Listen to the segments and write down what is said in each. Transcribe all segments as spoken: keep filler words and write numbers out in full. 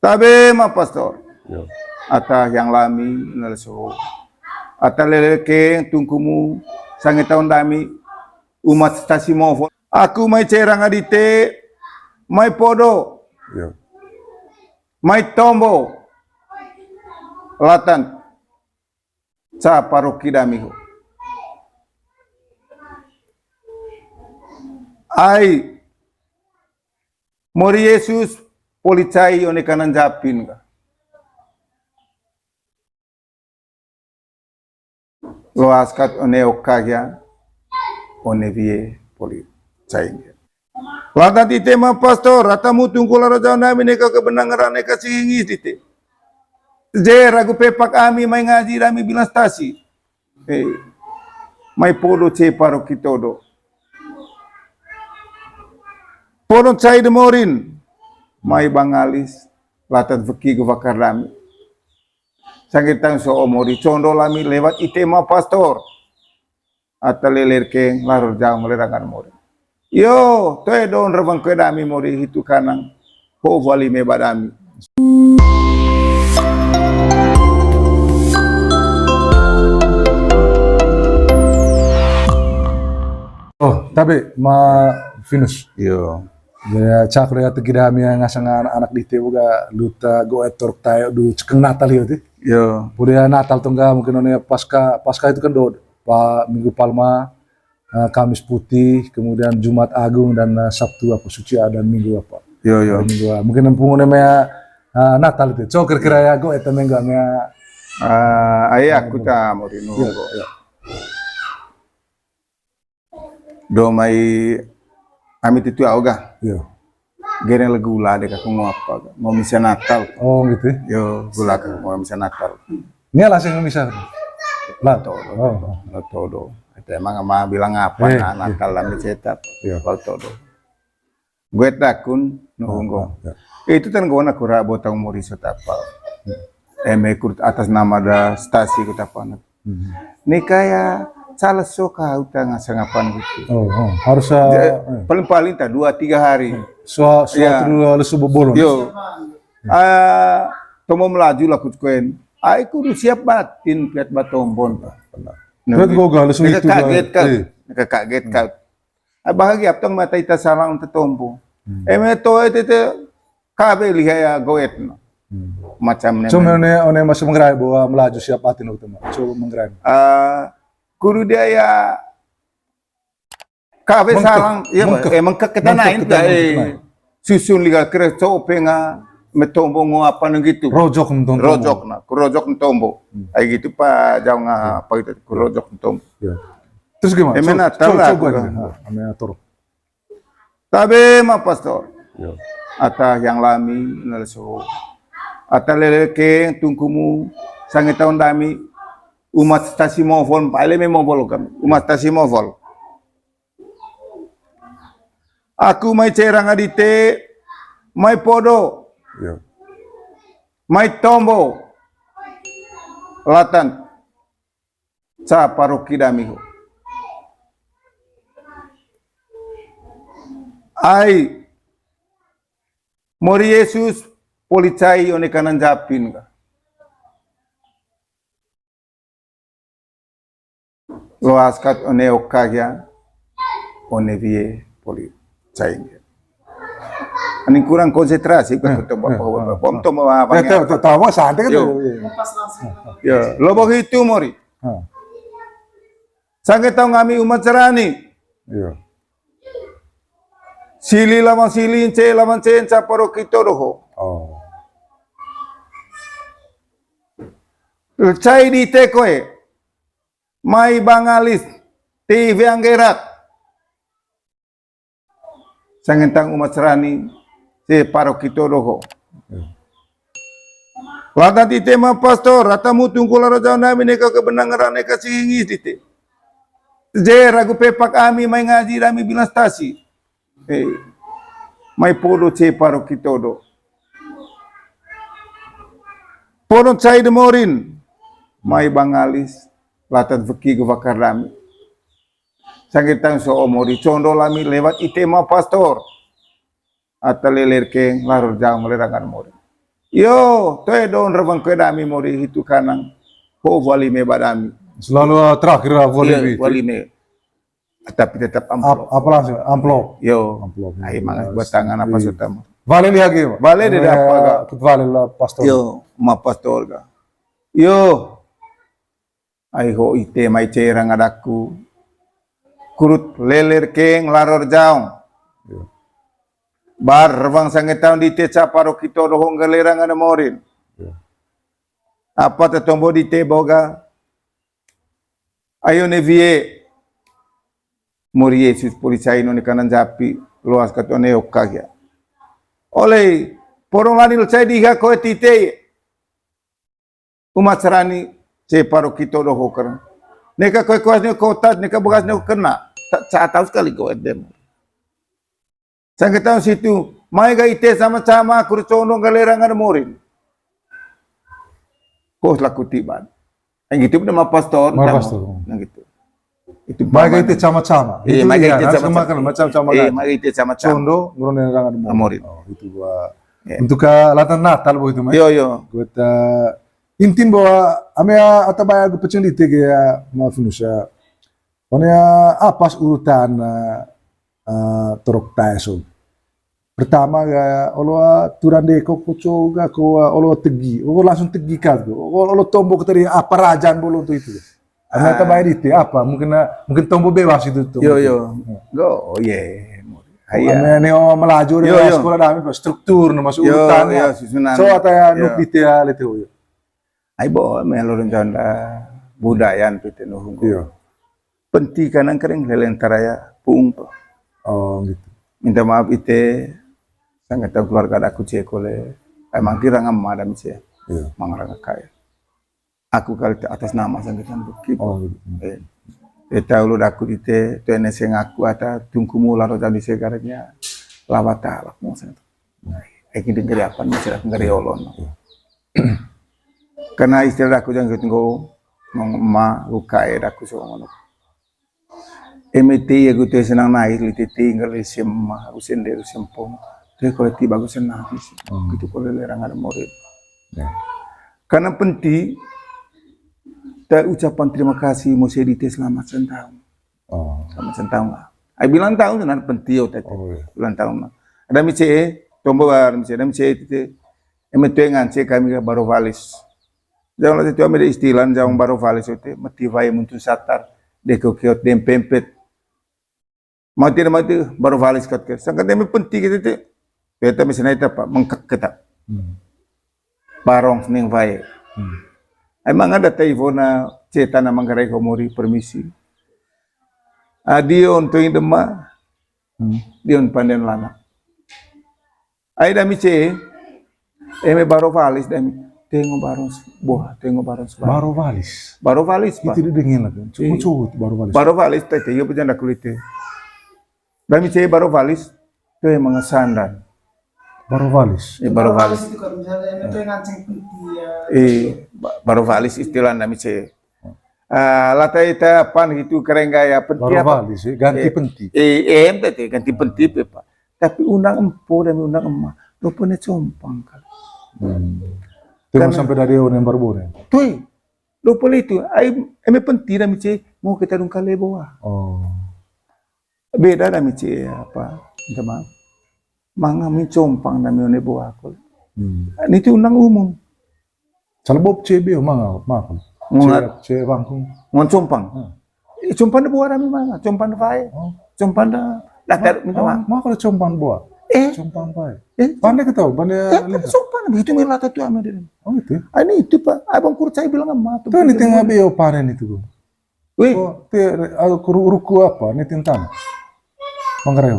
Tabe ma pastor. Yo. Ata yang lami naleso. Ata lele ke tungkumu sangge taon dami umat stasi mofo. Aku mai cerang adite, mai podo, yo, mai tombo, latan ca paroki dami ho. Ai, mori Yesus poli cai one kanan japin ka. Loas kat one oka gia, one wie poli cai. Latan tite ma pastor, rata mutung kula raja nami neka kebenangan neka singis tite. Je ragu pepak ami mai ngaji dami bilang stasi. Eh, mai podo ce paroki todo. Podo cai de morin, mai bangalis, latan feki gu fakar dami. Sangge tang so omori condo lami lewat ite ma pastor. Ata leler keng, laror jaong lerangan mori. Yo, toe don rebang kue dami mori hitu kanang. Ho vali me ba dami. Oh, tapi ma Vinus. Yo. Ya, cak ya tegi dami ya ngasang anak-anak dite boga luta go etor tayo du cekeng Natal yo ti. Yo. Poli ya Natal tongga mungkin one Pasca, Pasca itu kan do pa Minggu Palma, eh, Kamis Putih, kemudian Jumat Agung dan, eh, Sabtu apa suci ada Minggu apa. Yo, yo. Ada Minggu, ah, mungkin nempung one mea, eh, Natal itu. So kira-kira ya go eta minggu ya. Ah, ai aku ta mori nunggu. Yo, yo. Do mai ami titu au ga. Yo. Gereng lagu ula de ka ko ngo apa ga. Mau misa Natal. Oh, gitu. Yo, gula ka mau misa Natal. Ini lah sing misa. Lah. Todo. Oh. Lah todo. Itu emang ama bilang apa, eh, na-, Natal lah misa tetap. Yo. Lah todo. Gue takun nunggu. Oh, oh, yo. Itu tan gua nak kura botang mori setapa. Eme kut atas nama da stasi kutapa. Hmm. Ni kayak salah soka utang sangapan gitu. Oh, oh. Harus, eh, paling-paling tak dua tiga hari. Sua-, suatu lesu bobolon. Yo. Ah, tomo melaju lah kut kuen. Ai kudu siap batin piat batombon. Benar. Nah, kuat gua gak lesu itu kaget kan. Kaget kan. Ah, bahagia tong mata ita salang tetompo. Hmm. Eme to ete te kabe liha ya goet no. Hmm. Macam ne. So, men. One, one masuk menggerai bahwa melaju siap hati no teman. So, menggerai. Ah, kudu dia ya kabe salang, ya, mengkek. Emang ke kita naik, eh, susun liga kere so penga metombo ngo apa nang gitu. Rojok nang tombo. Rojok na, ku rojok nang tombo. Hmm. Ai gitu pa jauh nga apa gitu, ku rojok nang tombo. Ya. Terus gimana? Eme Natal lah, coba gini. Ha, eme atur. Tabe ma pastor. Yo. Ata yang lami naleso. Ata lele ke tungkumu sangge taon dami umat stasi mofol, paile me mofol kami. Umat stasi mofol. Aku mai cerang adite, mai podo. Yo. Mai tombo. Latan. Ca paroki dami ho. Ai, mori Yesus poli cai one kanan japin ka. Loas kat one oka gia, one wie poli. Cai. Ani kurang konsentrasi, kan, eh, betul, eh, Bapak, eh, Bapak, eh, betul, Bapak, eh, tahu, tahu, tahu, santai kan. Yo. Tuh, iya. Ya, lobo hitu mori. Eh. Sangge tahu ngami umat serani. Iya. Sili lawan sili, nce lawan nce, nca paroki todo ho. Oh. Cai di tekoe. Mai bangalis, ti veang gerak. Sangentang umat serani, si paroki todo ho. Lata tite ma pastor, rata mutung kula raja nami neka kebenangan neka singis tite. Je ragu pepak ami mai ngaji dami bilang stasi. Eh, mai podo ce paroki todo. Podo cai de morin, mai bangalis, latan feki gu fakar dami. Sangge tang so omori condo lami lewat ite ma pastor. Ata leler keng laror jaong lerangan mori. Yo, toe don rewang kue dami mori hitu kanang. Ho wali me ba dami. Selalu, ah, terakhir, ah, wali. Iya, wali me. Tapi tetap amplop. Apa langsung? Amplop. Yo. Amplop. Ai, mangas buat tangan apa. Iya. Sudah. Wali lagi, Pak. Wali de apa ga? Kut wali lah, pastor. Yo, ma pastor ga. Yo. Ai ho ite mai cee ranga daku. Kurut leler keng laror jaong. Iya. Bar rewang sangge taon dite capa ro kito doho nggalera ngana morin. Iya. Apa te tombo dite boga? Ayo ne wie. Mori Yesus poli cai no ne kanan japi, loas kat one oka gia. Olei, porong lani lo cai diha koe tite. Umat sarani, cee paro kito doho ker. Neka koe koas ne kota, neka bekas ne kena. Tak catat sekali koe dem. Sangge taon situ, mai ga ite sama-sama kurcono nggalera ngana morin. Kos laku tiban. Yang gitu nama pastor. Nama pastor. Yang gitu. Itu mai ga ite sama-sama. Iya, itu mai ga ite sama-sama. Macam-macam. Iya, mai ga ite sama-sama. Condo, ngurone rangan morin. Oh, itu gua. Iya. Untuk ke latan Natal begitu, mai. Yo, yo. Gua ta intin bahwa ame, ah, ata baya gue peceng di tege ya, maaf Indonesia. One, ah, apas urutan, ah, ah, torok tae so. Pertama ga olo, ah, turande ko koco ga ko, ah, olo tegi. Olo langsung tegi ka ko. Olo, olo tombo ke tadi apa rajan bolo tu itu. Ame ata baya di te apa? Mungkin, ah, mungkin tombo bebas itu tuh. Yo, yo. Ya. Go, oh, iya. Ame ne, oh, melaju de sekolah dami, struktur, no, masuk urutannya. Yo, yo, susunan. So, ata ya, nuk di te, ah, lete, oh, yo. Ai bo, melo rencana budaya pite nuhung. Iya. Penti kanang kering lelen taraya pung to. Oh, gitu. Minta maaf ite, sanggetan keluarga daku ceko le. Emang kira ngam ada misi. Iya. Mangarang kaya. Aku kali te atas nama sanggetan bukit. Oh, gitu. Eh. Eta ulu daku ite, tu ene sing aku ata tungku mula ro tadi segarnya. Lawata lah, mau sanggetan. Ai, ki dengkeri apan, masyarakat dengkeri olon. Iya. Karena istilah aku jangan gitu, nggo, ngong ema, luka e daku so ngono. Eme te ya gue senang naik, lite tinggal di sema, aku sendiri sempong. Te kalau tiba aku senang sih. Hmm. Gitu kalau lerang ada murid. Ya. Karena penting, ta ucapan terima kasih mau saya di te selamat sentaun. Oh. Selamat sentaun lah. Ai bilang tahun senar penting yo tete. Oh, iya. Bilang tahun lah. Ada mice, tombo bar mice, ada mice tete. Eme tuengan ce kami ga baro valis. Jangan lah itu ame de istilah jawang baro valis itu, meti vai muntun satar, deko keot dem pempet. Mati na mati baro valis kat ke. Sangkat eme penti kita te. Beta misalnya itu apa? Mengkek kita. Hmm. Barong seneng vai. Hmm. Emang ada telepon na cetana Manggarai Komori permisi. Adio untuk dema. Hmm. Dion panden lana. Ai dami ce, eme baro valis dami. Tengo barong s-, boha, tengo barong sebar. Baro valis. Baro valis, Pak. Itu didengin lah, kan. Iya. Cukup, cukup baro valis. Baro valis, tete, iya, pejanda kulite. Dami ce baro valis, tu emang sandan. Baro valis. Iya, baro valis. Baro valis itu kalau misalnya eme tuh nganceng penti ya. Iya, ba-, baro valis istilah dami ce. Ah, lata ita pan gitu kereng gaya penti apa? Baro valis, eh, ganti penti. Eh, eh, em tete, ganti penti pe, Pak. Tapi undang empo dan undang ema, dopo ne compang kali. Hmm. Tengok sampai dari Onen baru Bonen. Tui, dopo le itu, ai, eme penti dami ce, mau kita dung kale boa. Oh. Beda dami ce, apa, minta maaf. Manga mi compang dami one boa ko. Hmm. Ini tuh undang umum. Calebop ce beo manga, maaf. Ngon ce, ce bangkung. Ngon compang. Hmm. Eh, compang de boa dami manga, compang de vae. Oh. Compang de datar, minta maaf. Manga kalau compang boa. Eh. Compang vae. Eh. Pande ketau, pande. Eh, compang begitu melata tuh ame deh. Oh, gitu. Ah, ini itu, Pak. Abang kurcai bilang sama tuh. Tuh, ini tengah beo panen itu, Bang. Wih. Oh, te, ah, ruku, ruku apa? Ini tentang Manggarai.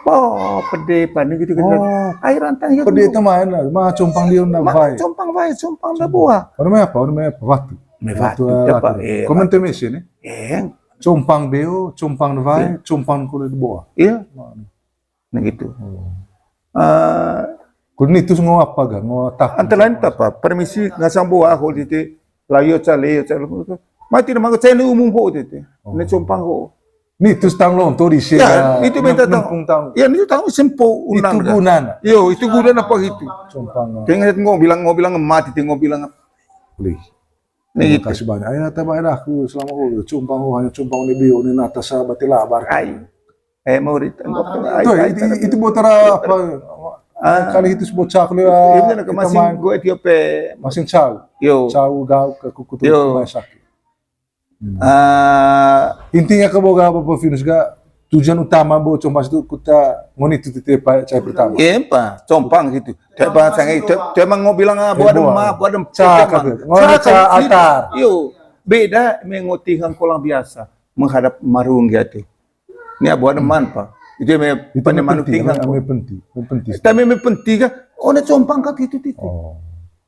Oh, pede pan gitu kan. Oh. Air rantang ya. Pede itu main lah, ma compang dia undang vai. Compang vai, compang da boa. Anu me apa? Anu me apa? Watu. Me watu, eh, apa? Eh, komen te mesin, eh. Eh. Compang beo, compang vai, compang kulit boa. Iya. Nah, gitu. Oh. Eh, kuni itu semua apa ga? Ngo tak. Antara lain apa? Permisi ngasang boa, aku di te, layo ca, layo ca. Mati nama saya ini umum kok, tete. Oh. Ini compang kok. Nitu tang lonto di sini. Ya, itu beta tahu. Ya, nitu tahu sempo unang. Itu gunana. Yo, itu gunana apa gitu? Compang. Tengok, mau bilang, mau bilang mati, tengok bilang apa? Boleh. Nih, terima kasih banyak. Ayo, nata bayar aku selama, oh, compang, oh, hanya compang ni bio ni nata sahabat labar. Ai. Eh, mau rit-, ai, itu, ai, itu, itu botara apa? Ah. Kali itu sebocah aku lihat. Itu nak masing gue Etiope. Masing cau. Yo. Cau gau ke kuku tu. Yo. Masak. Hmm. Ah, intinya ke boga apa, Bapak Finus ga tujuan utama bo compang itu kuta ngoni itu titip cai pertama. Iya, pa, compang gitu. Tep sangai, tep, tep emang mau bilang, ah, buat emak, buat emak. Cakap. Ngoni cakap, cakap gitu. Atar. Yo, beda mengo tinghang kolang biasa menghadap marung gitu. Ini buat emak, pa. Itu yang me-, itu pandai manu tinghang. Itu penting, penting. Tapi me penting kan, oh, ini compang kak gitu, gitu. Oh.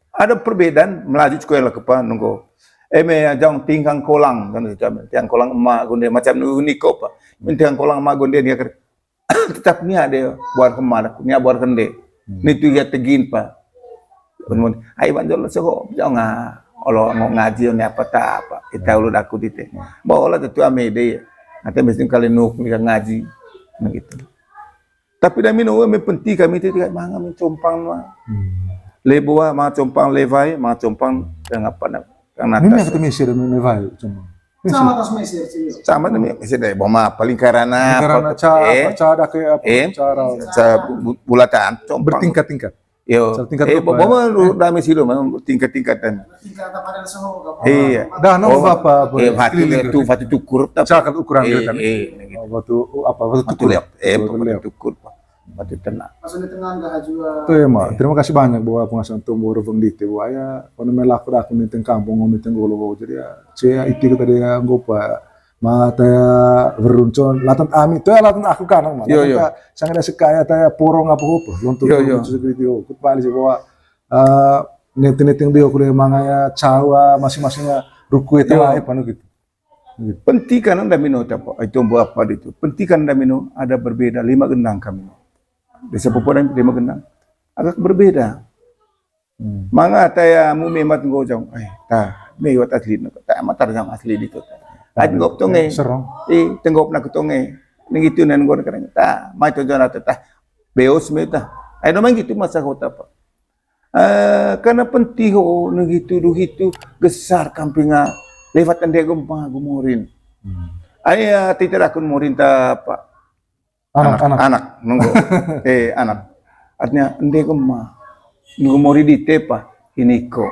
Ada perbedaan, melaju sekolah ke pa, nunggu. Eh, me, jang tinghang kolang, kan, tinghang kolang emak, gonde, macam nunggu niko, pa. Tinghang kolang emak, gonde, dia ker-, tetap nia dia, buat kemar, nia buat kende. Hmm. Nitu ya tegin, pa. Ai banjol soho, jang, ah, olo ngo ngaji, ni apa tak apa. Kita ulu daku dite. Hmm. Bawa lah tetu ame deh. Nanti mesti kali nuk, nika ngaji. Nah, gitu. Tapi dami no, me penting kami itu kayak manga me compang mah. Hmm. Leboa, manga compang lewai, manga compang yang apa nak, yang natas. Ini aku tuh mesir, me lewai, compang. Sama tas mesir, sih. Sama tuh mesir deh, boma paling karena apa, eh, apa, cara, eh, apa, cara. Sa-, bu-, bulatan, compang. Bertingkat-tingkat. Yo. Satu tingkat. Eh, boma dami sih lo, memang tingkat-tingkatan. Tingkat apa ada soho, apa? Iya. Dah, no, apa, apa, eh, batu sekeliling itu, batu tukur, tapi cakap ukuran eh, gitu kan. Eh, gitu. Oh, batu, oh, apa, batu tukur. Batu lep, eh, batu lep. Batu tukur, Pak. Batu tenang. Pas di tengah nggak jua. Tuh ya, Mak. Terima kasih banyak buat pengasahan tuh, buat Reveng Dite, buat ya, pada melaku aku nih teng kampung, ngomong teng golo, jadi ya, saya itu kita dia nggopa. Ma taya weruncon, latan ami, toya latan aku kanang, ma. Yo, latan yo. Ta, sanga da sekaya taya porong apa hopo, lonto yo, porong yo. Itu seperti itu. Kut bali sih bahwa, eh, nete-nete yang bio kuliah mangaya cawa masing-masingnya ruku itu. Yo. Lah, eh, panu gitu. Gitu. Penting kan anda mino apa? Itu buat apa itu? Penting kan anda mino ada berbeda lima gendang kami. Desa Popo dan lima gendang agak berbeda. Hmm. Manga taya mu memat nggo jong. Eh, ta, me wat asli no. Ta, matar jong asli di kota. Ai tenggop tonge. Serong. Eh, tenggop nak tonge. Ning itu nan nggon kereng. Ta, mai to jong ta. Beos me ta. Ai no main gitu masa kota, Pak. Eh, karena pentiho ning itu du itu gesar kampinga lewat ende gempa gumorin. Hmm. Ai, eh, titira kun morin ta, Pak. Anak, anak, anak. Anak, nunggu. Eh, anak. Artinya, ende gempa. Nunggu mori dite pa, ini ko.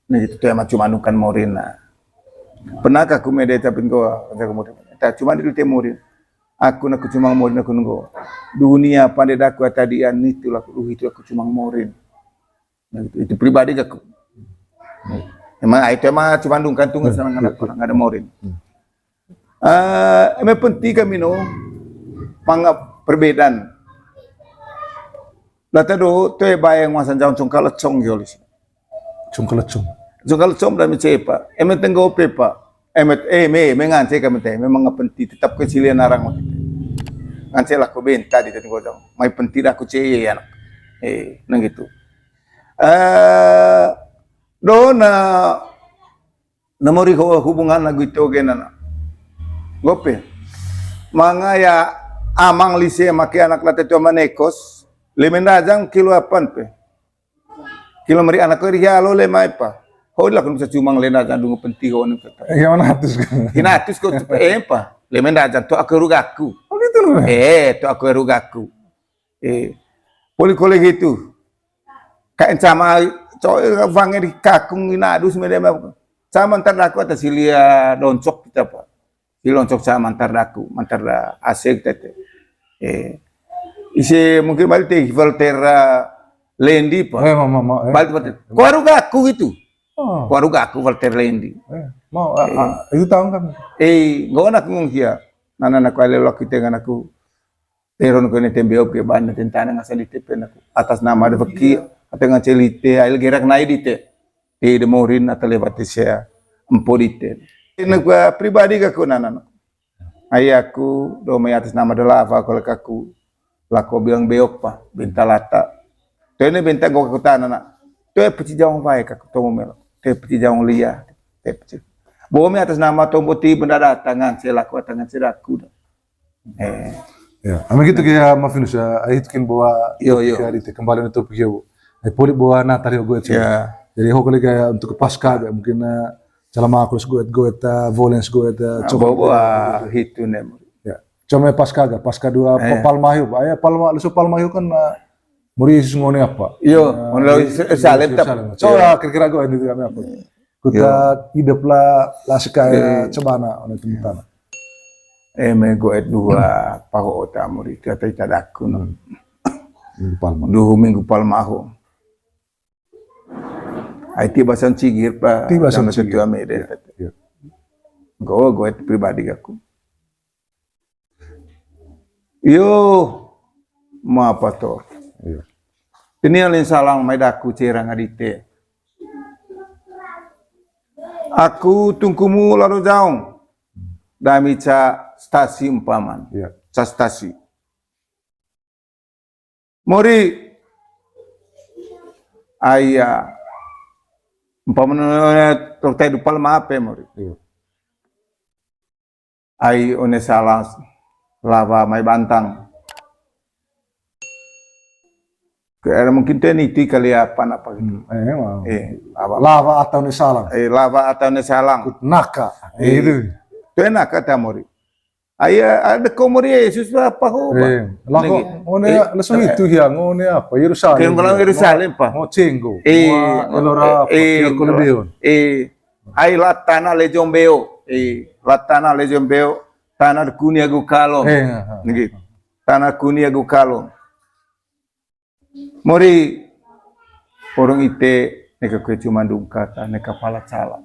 Nah, gitu tuh emang cuma nungkan morin, nah. Pernah kah aku mede tapi ko, jaga morin. Tak cuma di dite morin. Aku nak cuma morin aku nunggu. Dunia pandai daku tadi an itu lah, uh, itu aku cuma morin. Nah, gitu. Itu pribadi aku. Emang, ah, itu emang cuma dungkan tuh, hmm, senang anak, iya, iya, orang, nggak ada morin. Hmm. Eh, eme penting kami no, manga perbedaan. Lata do, toe bayang masa jauh cungka lecong yolis. Cungka lecong. Cungka lecong dami cepa. Eme tenggo pepa. Eme, eh, me, me ngance kami te, memang penting tetap kecilian arang waktu itu. Ngance lah ko benta di tenggo jauh. Mai penting aku cie anak. Eh, nang gitu. Eh, dona Namori ho-, hubungan lagu itu oge nana. Gope. Manga ya amang lise make anak late tua manekos. Lemen rajang kilo apan pe. Kilo meri anak ko ri halo le mai pa. Ho lah kun bisa cumang le rajang dungu penti ho ni kata. Iya, mana hatus kan? Hina hatus ko cepe empa. Lemen rajang to aku rugaku. Oh, gitu loh. Eh, to aku rugaku. Eh, poli kole gitu. Kayak sama, cowok, eh, vange di kakung ina dus mede mab-, sama ntar daku atas silia doncok kita, Pak. Si loncok sama ntar daku, mantar da asik tete. Eh, isi mungkin balik teh Valtera Lendi, Pak. Eh, mama, mama, eh. Balik, balik. Kuaru gaku gitu. Oh. Kuaru gaku Valtera Lendi. Eh, mau, ah, eh, ah, itu tahun kan? Eh, nggak anak ngomong kia. Nana anak kuali laki tengan aku. Teron ko ne tembe op ke bana tentana ngasa di tepe naku. Atas nama de feki, ate ngance lite, ail gerak nai dite. Te de morin ata lewat te sea, empo dite. Ina gua pribadi ka ko nana. Ai aku, do mai atas nama de lava ko lekaku. Lako bilang beok pa, benta lata. Te ne benta nggo ka ko tanana. Te peci jawang bae ka ko tomo melo. Te peci jawang lia. Te peci. Bo me atas nama tombo ti benda datangan, se lako tangan se daku da. Eh. Ya, ami gitu kayak Mafinus ya, ai itu kan bawa Yo, yo. Kayak di kembali untuk video. Ai poli bawa Natal yo gue. Ya. Jadi ho kali kayak untuk Pasca ya, mungkin, eh, calama aku gue, gue, eh, volens gue, eh, Nah, coba bawa, bawa itu nih. Ya. Cuma Pasca ga, Pasca dua Eh. Palma yo, ya Palma, lesu Palma yo kan, eh, muri Yesus ngone apa? Yo, Eh, ngone lawan di Yerusalem, tap. Yerusalem. Coba kira-kira gue ini kami apa? Kuta Yo. Hidup lah, lah sekaya Yo. Cobana, oleh teman-teman. Eh, me goet dua paho ota muri, kata ita daku, no. Hmm. Minggu Palma. Duhu Minggu Palma ho. Ai tiba san cigir, pa. Tiba san cigir. Tua me de. Iya. Go, goet pribadi aku. Yo, ma pastor. Iya. Ini alin salang mai daku cerang adite. Aku tungkumu laro jaong. Dami ca stasi umpaman. Iya. Ca stasi. Mori. Aya. Umpama tortai dupal mape mori. Iya. Ai one salang lawa mai bantang. Kayak mungkin teh niti kali apa, apa gitu. Hmm, eh, emang. Eh, apa? Lawa atau ne salang. Eh, lawa atau ne salang. Kut naka. Eh, Eh, itu. Teh naka ta mori. Ai, ada ko mori Yesus apa ho, Pak? Eh, lah ko, Niki. Ngone, Eh, langsung eh, itu ya, ngone apa? Yerusalem. Kayak bilang Yerusalem, Pak. Mau cenggo. Eh, Mau elora apa? Eh, Kayak Kolbeon. Eh, Ai la tana lejombeo. Eh, la tana lejombeo. Tana kuni agu kalon. Eh, ha, ha. Niki. Tana kuni agu kalon. Mori porong ite neka kue cuma dungkata, neka pala cala.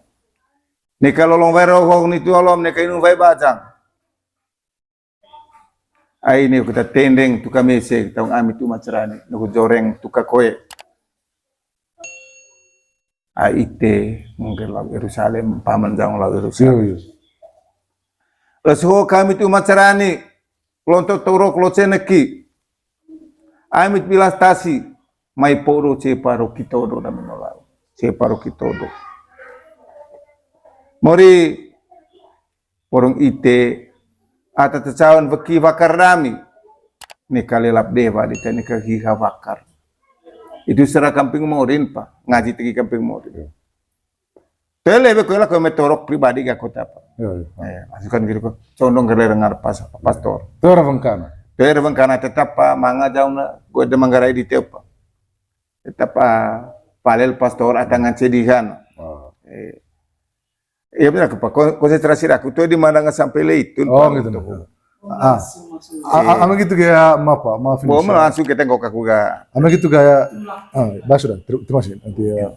Neka lolong wai rohong ni tu olom, neka inung wai bajang. Ai ni kita tendeng tuka mese, kita ung ami tu macerani, nuku joreng tuka koe. Ai ite mungkin lau Yerusalem, paman jaong lau Yerusalem. Iya, iya. Lesu ho kami tu macerani, lonto torok lo ceneki. Amit bilas tasi, mai poro ceparo kitodo dami nolau. Ceparo kitodo. Mori Porong ite, ata tecawan weki wakar dami. Neka lelap dewa dite neka hiha wakar. Itu sera Kamping Morin, Pak. Ngaji tegi Kamping Morin. Iya. Tele be koe lah koe metorok pribadi ga kota, Pak. Iya, iya. Eh, masukan gitu kok. Condong ke dengar pas, pastor. Tera bengkana. Tera bengkana tetap, Pak, manga jauna, gue de manggarai di teo, Pak. Tetap, Pak, palel pastor atangan sedihan. Oh. Eh, Iya, benar, Pak. Kon-, konsentrasi aku tuh di mana nggak sampai le itu, Oh, Pak, gitu, untuk nah. Ah, ah, Iya. Anu gitu kayak, maaf, Pak, maaf, Bo, ini saya langsung kita nggak aku gak. Anu gitu kayak, ah, bah, sudah, ter-, terima kasih. Nanti ya. Iya.